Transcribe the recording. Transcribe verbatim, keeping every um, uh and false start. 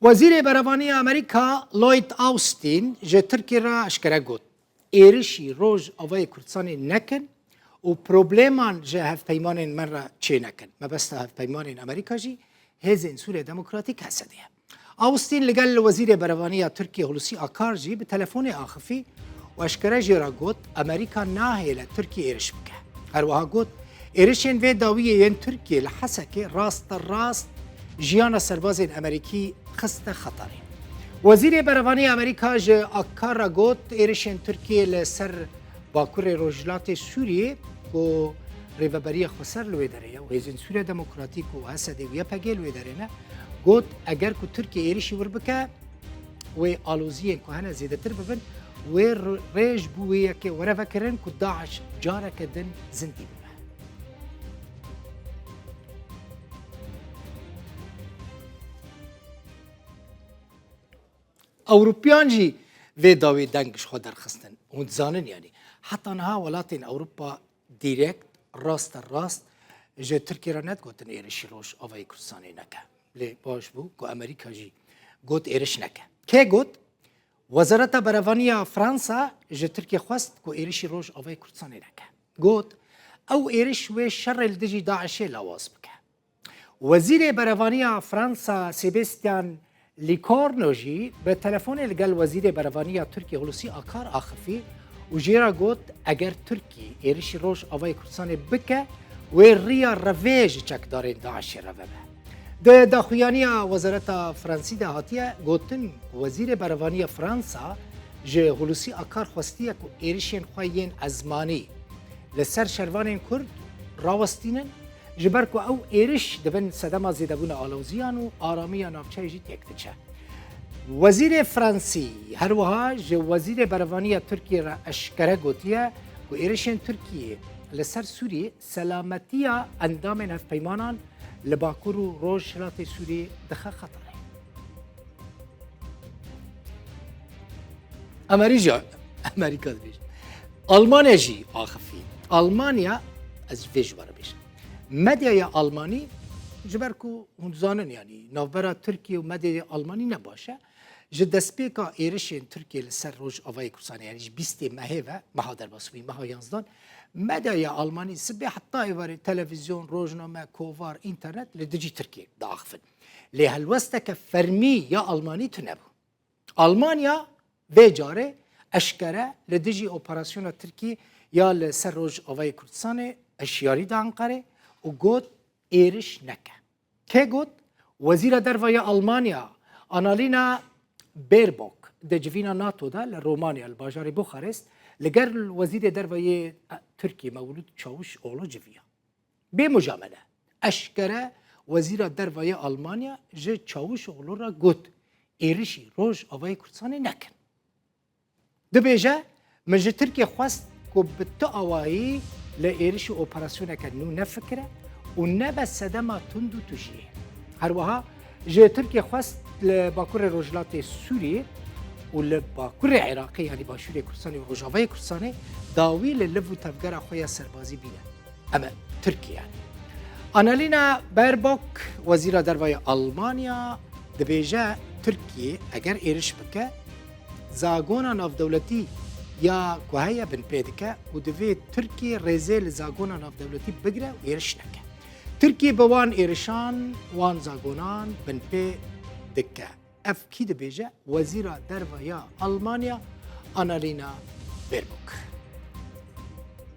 Wezîrê Berevanî ya Amerîka Lloyd Austin ji Tirkiyê re eşkere got, êrişî Rojavayê Kurdistanê nekin û probleman ji hevpeymanên me re çênekin. Mebesta hevpeymanên Amerîka jî Hêzên Sûriya Demokratîk, H S D, ye. Austin li gel Wezîrê Berevanî ya Tirkiyê Hulusi Akar jî bi telefonê axifî û eşkere jê re got, Amerîka nahêle Tirkiyê êriş bike. Her wiha got, êrişên vê dawiyê yên Tirkiyê li Hesekê rasterast jiyana serbazên Amerîkî xiste xeterê. Wezîrê Berevanî ya Amerîka ji Akar re got, êrişên Tirkiyê li ser Bakurê Rojhilatê Sûriyê ku Rêveberiya Xweser li wê derê ye û Hêzên Sûriya Demokratîk û H S D û Y P G li wê derê ne, got, eger ku Tirkiye êrişî wir bike, wê aloziyên ku hene zêdetir bibin, wê r-, rê ji bo wê yekê were vekirin ku DAIŞ careke din zindî bibe. Ewropiyan jî vê dawî deng ji xwe derxistin. Hûn dizanin, yanî heta niha welatên Ewropa dîrekt, raste rast ji Tirkiyê re nedigotin êrişî Rojavayê Kurdistanê neke. Lê baş bû ku Amerîka jî got êriş neke. Kê got? Wezareta Berevanî ya Fransa ji Tirkiyê xwest ku êrişî Rojavayê Kurdistanê neke. Got, ew êriş wê şerê li dijî DAIŞê lawaz bike. Wezîrê Berevanî ya Fransa Sebastian Lecornu jî bi telefonê li gel Wezîrê Berevanî ya Tirkiyê Hulusi Akar axifî û jê re got, eger Tirkî êrişî Rojavayê Kurdistanê bike, wê riya revê ji çekdarên DAIŞê re vebe. Di daxuyaniya Wezareta Fransî de hatiye gotin, Wezîrê Berevanî ya Fransa ji Hulusi Akar xwestiye ku êrişên xwe yên ezmanî li ser şervanên Kurd rawestînin, ji ber ku ew êriş dibin sedema zêdebûna aloziyan û aramiya navçeyê jî têk diçe. Wezîrê Fransî her wiha ji Wezîrê Berevanî ya Tirkiyê re eşkere gotiye ku êrişên Tirkiyê li ser Sûriyê selametiya endamên hevpeymanan li Bakur û Rojhilatê Sûriyê dixe xeterê. Amerî jî, Amerîka dibêje. Almanya jî axifî. Almanya, ez vê ji we re bêjim. Medyaya Almanî, ji ber ku hûn dizanin, yanî navbera Tirkiye û medyaya Almanî ne baş e. Ji destpêka êrişên Tirkiye li ser Rojavayê Kurdistanê, yanî ji bîstê mehê ve, meha derbasbûyî, meha yanzdan, medyaya Almanî sibê heta êvarê televîzyon, rojname, kovar, înternet li dijî Tirkiyê diaxifin. Lê helwesteke fermî ya Almanî tune bû. Almanya vê carê eşkere li dijî operasyona Tirkî ya li ser Rojavayê Kurdistanê hişyarî da Enqerê û got, êriş neke. Kê got? Wezîra Derve ya Almanya, Annalena Baerbock, di civîna NATO de li Romanya, li bajarê Buxarest, li gel Wezîrê Derve yê Tirkî Mevlût Çavuşoglu civiya. Bê mujamele, eşkere Wezîra Derve ya Almanya ji Çavuşoglu re got, êrişî Rojavayê Kurdistanê nekin. Dibêje, min ji Tirkiyê xwest ku bi tu awayî li êrişî operasyoneke nû nefikire û nebe sedema tund û tujiyê. Her wiha ji Tirkiyê xwest li Bakurê Rojhilatê Sûriyê û li Bakurê Iraqê, yanî Başûrê Kurdistanê û Rojavayê Kurdistanê, dawî li liv û tevgera xwe ya serbazî bîne. Em e Tirkiye. Annalena Baerbock, Wezîra Derve ya Almanya, dibêje, Tirkiye eger êriş bike, zagona navdewletî ya ku heye binpê dike û divê Tirkiye rêzê li zagona navdewletî bigire û êriş neke. Tirkiye bi wan êrişan, wan zagonan binpê dike. Ev kî dibêje? Wezîra Derve ya Almanya, Annalena Baerbock.